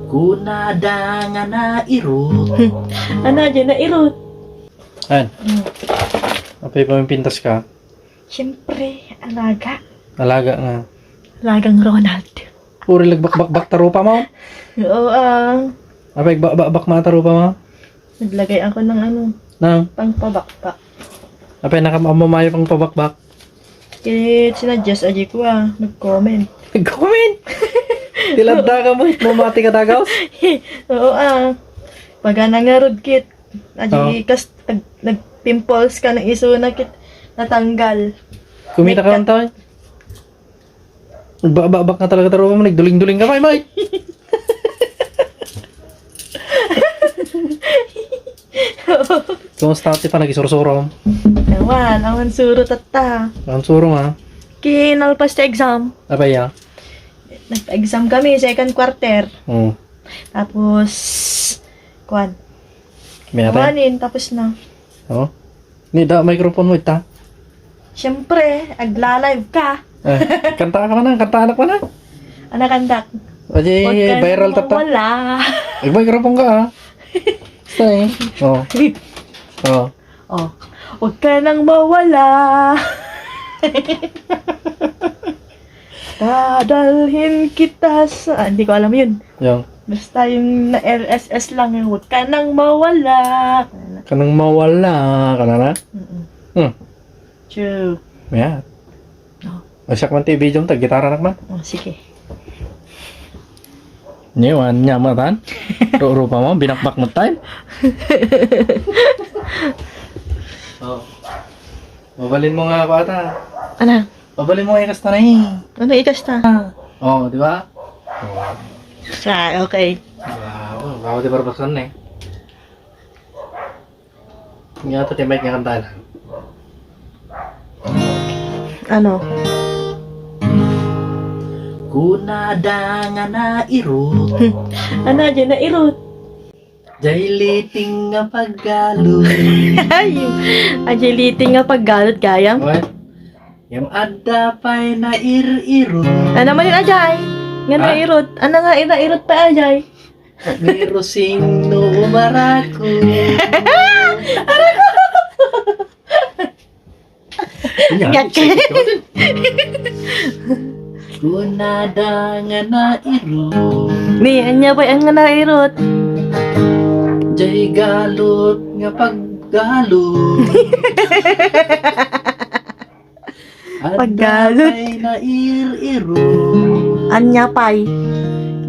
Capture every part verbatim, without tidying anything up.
Kunada nga nairut. Ano, dyan nairut? An? Mm. Apay pamimpintas ka? Siyempre, alaga. Alaga nga. Alagang Ronald. Puro nagbakbakbak ta rupa mo? Oo, ah. Apay, bakbakbak mo ta rupa mo? Naglagay ako ng ano, Nang? Pangpabakbak. Apay, nakamamayo pangpabakbak? Kaya sinadjust, aji ko ah, nag-comment. Nag-comment? Tiladda ka mo, mamati ka dagaw? Oo ah. Pagana nga rod kit. Aji Oh. Kas, nag, nag-pimples ka ng iso na kit, natanggal. Kumita ka Nagka- ng taon? Ba-, ba-, bak nga talaga ta rupa mo, nagduling-duling ka, May, May. Kumusta ti panagisuro-suro? Awan, awan suro tatta. Ang suro nga. Kinalpas ti exam. Apay ya? Nag-exam kami, second quarter. Oo. Tapos, kuwan. May atay? Awanin, tapos na. Oo. Ni da microphone mo ita. Siyempre, agla-live ka. Eh, kanta ka man, kanta anak man. Ano kantak? Aji, Huwag ka viral nang tata. Mawala. Ag-microphone ka, ah. Basta eh. Oh. Oh. Oh. Huwag ka nang mawala. Dadalhin kita sa, ah, hindi ko alam yun. Yung? Basta yung na L S S lang, yung "Huwag ka nang mawala." Ka nang mawala, ka na na? Mm-mm. Hmm. True. Yeah. Oh. Ay, siya man ti video mo, tag-gitara nak man. Oh, sige. Niwan, niya matan? Ru-, rupa mo, binakbak mo time? Oh. Mabalin mo nga, bata. Ano? Pabali mo nga ikasta na eh. Ano ikasta? Oh, di ba? Oh. Sa, okay. Wow, wow, di ba, Barbaston eh? Nga to, ti mic nga kantahan. Ano? Kunada nga nairut. Ano, dyan nairut? Jay liting nga paggalud. Ay, ajay liting nga paggalud, gayam. What? Yam adda pay nair-irot. Ano man yun, ajay? Nga Ha? Nairot. Ano nga, nairot pa, ajay? Ni Rosing no umarako. Nya, Yak. Kunada nga nairot. Ni, anya ba ang nga nairot? Jay galot nga paggalot. Paggalot. Adda pay nair-irot. Anya pay?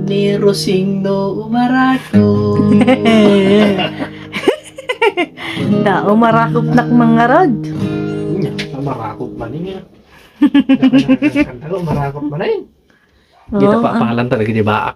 Ni Rosing no umarako. Da, umarakop nak mangarod. Nya, umarakop man niya. Kanta ko, umarakop man ay. Kita Oo, pa, ah. Pangalan talaga ni Baak.